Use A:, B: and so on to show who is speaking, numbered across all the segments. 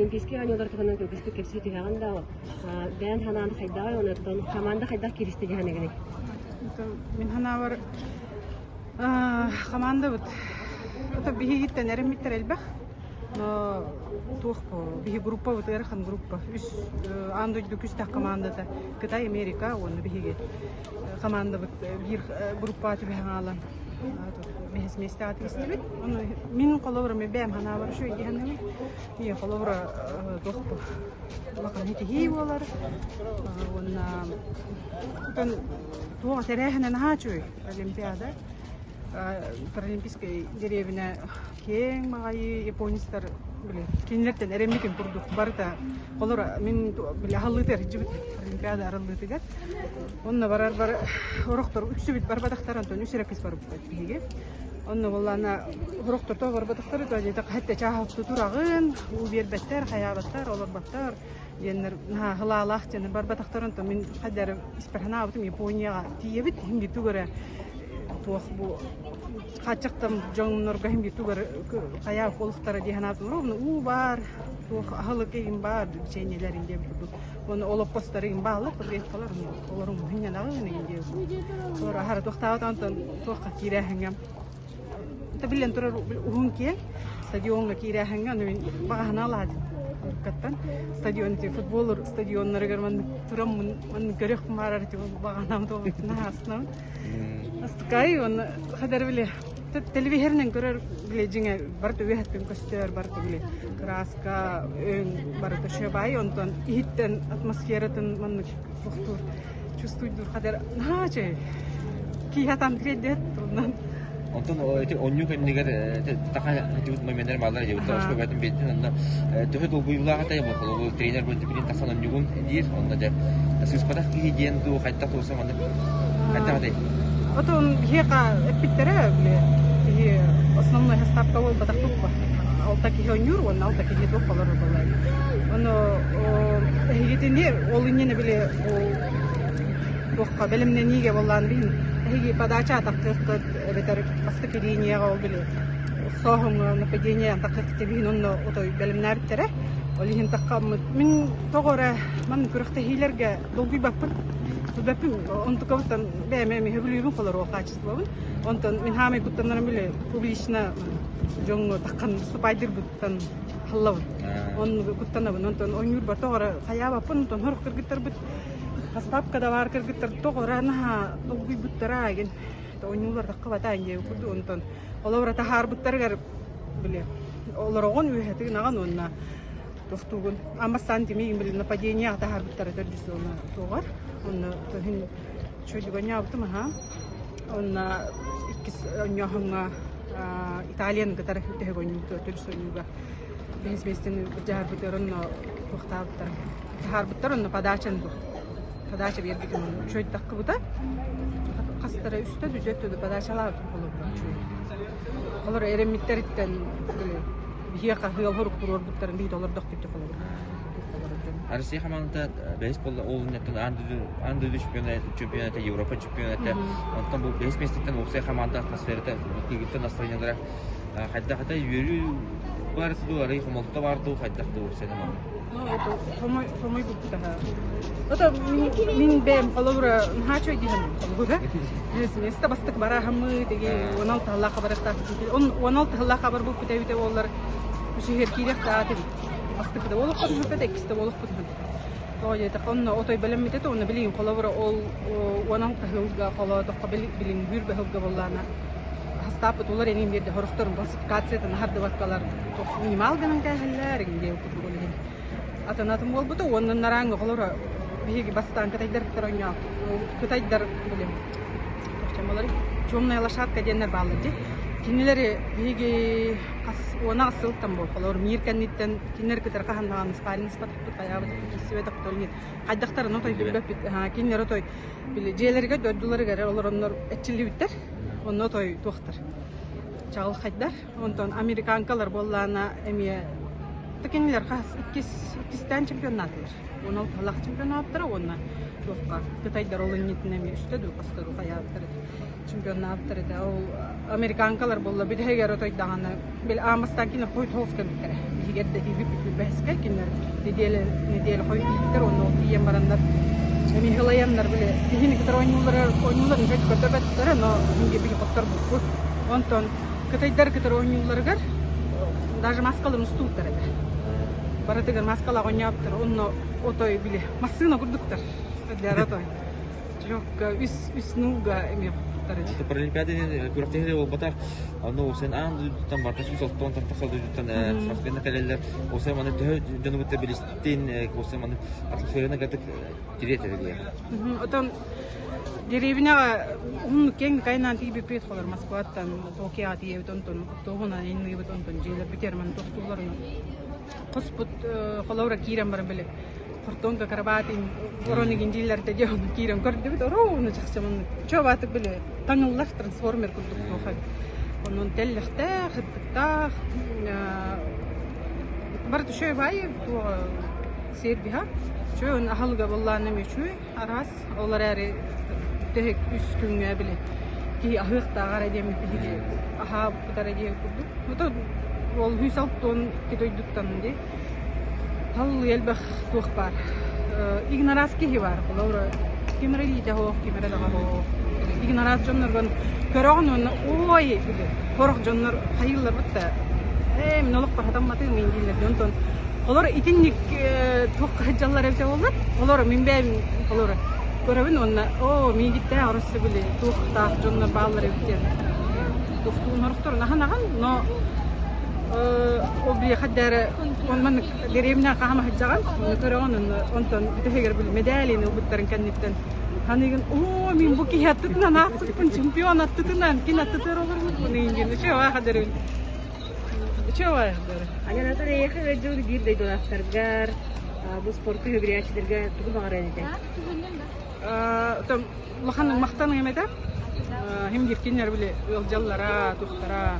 A: Олимпийскай оонньуулар туһунан кылгастык кэпсии түһэҕин да, бэйэн санаан хайдаҕый онуттан хамаанда хайдах кииристэ дьаһанагыный?
B: Мин санаабар хамаандабыт ото биһигиттэн эрэммиттэр элбэх. Но туох биһи группабыт ыарахан группа. Үс аан дойду күстээх командата Кытай, Америка уонна биһиги командабыт биир группаҕа түбэһэн хаалан бэһис миэстэҕэ тигистибит. Ону мин холобура бэйэм санаабар үчүгэй дии саныыбын. Ийэ холобура туох улахан ситиһии буолар уонна оттон туох тэрээһинэ наһаа үчүгэй Олимпиада Паралимпийскай дэриэбинэ киэҥ баҕайы японецтар били кинилэртэн эрэммитим курдук барыта холобура мин били аһыллыытыгар сылдьыбыт Олимпиада арыллыытыгар онно барар бар орохтор үксүбүт барбатахтар онтон үс эрэ кыс барбыппыт биһиги Онно буоллаҕына сорохторто барбатахтар диэтэх хэттэ чааһы тураҕын, уу биэрбэттэр, хайаабаттар, олорботтор диэннэр наһаа хылаалаах диэн барбатахтар онтон мин хайдары испэр санаабытым Японияҕа тиийэбит иһин биир тугу эрэ туох бу хааччахтан дьоннорго иһин биир тугу эрэ хайаа олохторо дии санаабытым ровно уу баар туох аһылык иһин баар печеньелэр диэн курдук уонна олоппостор иһин бааллар таблеткалар олорун муһунньанаҕын иһин диэн Олор аһара туохтаабат онтон туохха киирээһиҥҥэ биллэн турар уһун киэҥ стадиоҥҥа киирээһиҥҥэ ону мин баҕаһына алаадым уруккаттан стадион футбол стадионнарыгар маннык тураммын маннык көрүөх баарар баҕанаам туолбутун аһаасынабын астыкай уонна хадары били телевизорынан көрөр били дьиҥэ барыта үөһэттэн көстөр барыта били кырааска өҥ барыта шөбай онтон иһиттэн атмосфератын маннык тохтуур чувствуйдуур хадэр наһаа үчүгэй киһи атаан тириэрдиэт турунан
C: Онтон ити онньуу кэннигэр таха дьыбыт моменнар бааллар дьыбыт ошко бэтин биэттин онно төһө долгуйуулаах этэй бу тренер бу билин тахсан онньугун диир онно дьэ сыыспатах киһи диэн дуу хайдах туоса маннык хайдах этэй
B: Отон биһиэхэ эппиттэрэ били киһи основной составка буолбатах туппа алта киһи онньуур уонна алта киһи туох олорор буолар ону эһигитини ол иннинэ били туохха бэлэмнэниигэ буоллаан билин эһиги подача атахтыаххыт эбэтэр бастакы линияҕа ол били сооһуҥҥа нападение атахтыаххыт биһин онно отой бэлэмнээбиттэрэ ол иһин таххаммыт мин тоҕо эрэ манна күрэхтэһиилэргэ долгуйбаппын билбэппин онтукабыттан бэйэм эмиэ сөбүлүүбүн холоруо хаачыстыбабын онтон мин хаамай куттанарым били публично дьоҥҥо таххан выступайдырбыттан халлабын оннугу куттанабын онтон ойнуурбар тоҕо эрэ хайаабаппын онтон сорох кыргыттарбыт Хастаапка да баар кыргыттар тоҕо эрэ наһаа долгуйбуттара игин ойнуулар таххыбата диэн курдук онтон олоро таһаарбыттарыгар били олороҕун үөһэтигин аҕан уонна тохтуугун аммастаан тимиигин били нападение таһаарбыттара төрдүс уонна туоҕар онно төһүн чөдүгэн ньаабытым аһаа онно иккис онньооһуҥҥа Италияны кытары бүтэһик ойнуу төрдүс ойнууга бэһис миэстэни дьаһарбытыгар онно туохтаабыттара таһаарбыттар онно подачаны подача биэрбитим онно үчүгэй таххыбыта хастара үстэ үтүөттө подачалаабытым холобура үчүгэй олор эрэммиттэриттэн биһиэхэ ыал хорук туруорбуттарын биһиги олордохпут холобур
C: Россия хамаандата бэһис буолла ол иннеттэн аан дойду чемпионата, Европа чемпионата, онтон бу бэһис миэстэттэн уопсай хамаанда атмосферата кыргыттар настроениелара хайдах этэй үөрүү баар дуу, арый хомолто баар дуу, хайдах дуу уопсайынан манна?
B: Хомойбуппут аһа. Ото мин бэйэм холобура наһаа үчүгэй дии саныыбын холобура. Место бастык барааһыммыт, тиги 16 сыллаахха барыахтаахпыт. 16 сыллаахха барбыппыт эбитэ буоллар үсүһүгэр киириэхтээх этибит. Бастакы да буолуохпут этэ, иккис да буолуохпут этэ. Тоҕо диэтэххэ, онно отой бэлэммит этэ, уонна билигин холобура ол 16 сылга холоотоххо билигин бүүрбэ сылга буоллаҕына хастааппыт улар эҥин биэрдэ сорохторун классификациятын аһардыбаккалар минимал гынан кээһэллэр эҥин диэн курдук ол иһин атын атын буолбута уонна нарааҥҥа холоро биһиги бастаан кытайдар кытары оонньоот кытайдар били темная лошадка диэннэр бааллар дии кинилэри биһиги хас уона сылтан буол холобур мир кэнниттэн кинилэр кытары хаһан даҕаны спарринг хайаабытыппыт киирсибэтэхпит ол иһин хайдахтарын отой билбэппит кинилэр отой били дьиэлэригэр дойдуларыгар олороннор эрчиллибиттэр онно отой туохтар чаҕылхайдар онтон американкалар буоллаана эмиэ кинилэр хас иккис иккистээн чемпионнаатылар 16 чемпионаттара уонна туохха кытайдар ол иннитин эмиэ үстэ дуу хаста дуу хайаабыттар этэ чемпионнаабыттар этэ ол американкалар буолла бүтэһигэр отой даҕаны били аан бастаан кинилэр хойут холус кэлбиттэрэ. Биһиги эрдэ тиийбиппит бэһискэ кинилэр нэдиэлэ нэдиэлэ хойут тиийбиттэр уонна ол тиийэн бараннар эмиэ ылайаннар били киһини кытары оонньууллара оонньуулларын көрдөрбөттөрө но биһиги хотторбуппут. Онтон кытайдар кытары оонньуулларыгар даже маскаларын устубуттар этэ. Барытыгар маскалаах оонньообуттар онно отой били массыына курдуктар. Отой. Чөккө үс үс нууга эмиэ
C: Паралимпиада күрэхтэһии буолбатах. Ону сен аан дойдуттан барыта 160 тахса дойдуттан спортсменнар кэлэллэр. Ол маны төһө дьону кытта билистин, ол маны атмосфераны кытта тириэтэр диye.
B: Отон деревняҕа уһуннук киэҥ кайнаан тиийбиппит холор Москваттан Токиоҕа тиийэбит онтон туоһунан инныыбыт онтон дьиэлэрбитигэр маны тохтуулларын хоспут холобура киирэн баран били картонка кровать орон игин дииллэрдэ дьэ ону киирэн көрдүбүт ороуну чахчы маннык чуобаатык били таҥыллар трансформер курдук туох эбит онон тэллэхтээх ыттыктаах барыта үчүгэй баайы туоҕа сервиһа үчүгэй уонна аһылыга буоллаҕына эмиэ үчүгэй араас ол эрээри бүтэһик үс күҥҥэ били киһи аһыахтааҕа эрэ диэммит биһиги аһаабыппыт эрэ диэн курдук ол 162 дойдуттан дии Таллыы элбэх туох баар. Игнораас киһи баар. Холобура, ким эрэ илиитэ суох, ким эрэ даҕа суох. Игнораас дьонноргун көрөҕүн уонна ой сорох дьоннор хайыылларбыт да ээ мин олохпор хатамматым мин дииллэр онтон олор итинник туохха сылдьаллар эбитэ буоллар олор мин бэйэм олор көрөбүн уонна оо миигиттээх ороссе били туохтаах дьоннор бааллар эбит диэн туохтуун сорохторун ахан-ахан но ол биһиэхэ дээрэ маннык дэриэбинэ хаама сылдьаҕын ону көрөҕүн онтон бүтэһигэр били мэдээлини ылбыттарын кэнниттэн ханыгын оо мин бу киһи аттытынан ааспыппын чемпион аттытынан кин аттытыгар олорбуппун ингин үчүгэй хадырын үчүгэй
A: Анатолий эйиэхэ ыалдьыбыт биир дойдулаахтаргар бу спортка хөбүрээччилэргэ тугу баҕарар этэ?
B: Улахан махтаныам этэ. Хим биир кинилэр били ыалдьаллара, туохтара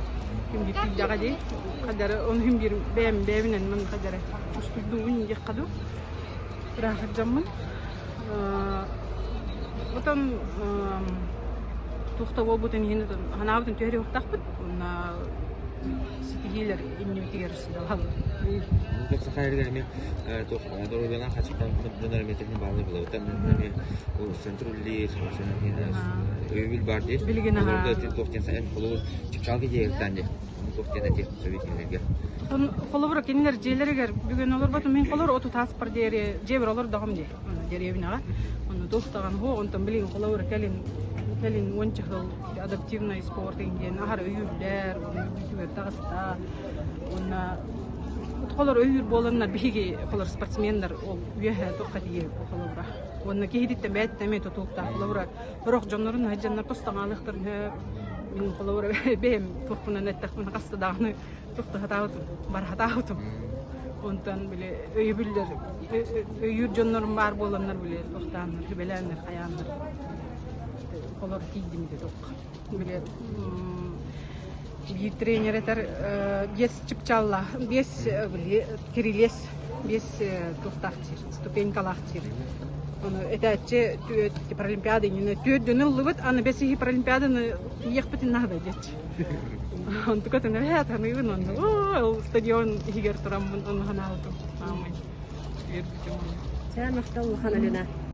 B: хим биир тиийдэҕэ дии. Хадары ону хим биир бэйэм бэйэбинэн мин хадары устуйдуубун диэххэ дуу. Ыраах сылдьаммын. Отон туох да буолбутун иһин санаабытын түһэриэхтаахпыт. Уонна ситиһиилэр иннибитигэр сыдалаллар.
C: Саха эригэр эмиэ туох доруобуйалаах хаччыктан дьоннор эмиэ тэҥҥэ бааллар булабыттан эмиэ центр үлэлиир өйөбүл баар диир
B: Билигин
C: олорго туох диэн эн холобур чыпчаалга дьиэһиттаан диэ туох диэн этиэх сөбүй кинилэргэ
B: Холобура кинилэр дьиэлэригэр бүгүн олорботум мин холобур отут ааспар диэри дьиэбэр олордоҕум дии дэриэбинэҕэ онно туох даҕаны һуох онтон билигин холобура кэлин кэлин уонча сыл адаптивный спорт диэн аһара өйүүллэр уонна үрдүгэр таҕыста уонна холор өйүүр буоланнар биһиги холор спортсменнар ол үөһэ туохха тиийэ холобура уонна киһититтэн бэйэтиттэн эмиэ тутулуктаах холобура сорох дьоннорун сылдьаннар тостаҥаалыахтарын сөп мин холобура бэйэм туохпунан эттэхпинэ хаста даҕаны туохта сатаабытым бара сатаабытым онтон били өйөбүллэр өйүүр дьоннорум баар буоланнар били туохтааннар сүбэлээннэр хайааннар холор тиийдим ити туохха били биир тренер этэр биэс чыпчааллаах биэс били кирилиэс биэс туохтаах диир ступенькалаах диир ону этээччи паралимпиада иннинэ түөрдүн ыллыбыт аны бэсиһи паралимпиаданы тиийиэхпитин наада диэччи онтукатын эбээт аныыбын онно ол стадион иһигэр тураммын ону санаабытым аамай үөрбүтүм
A: Чэ, махтал улахан Алена.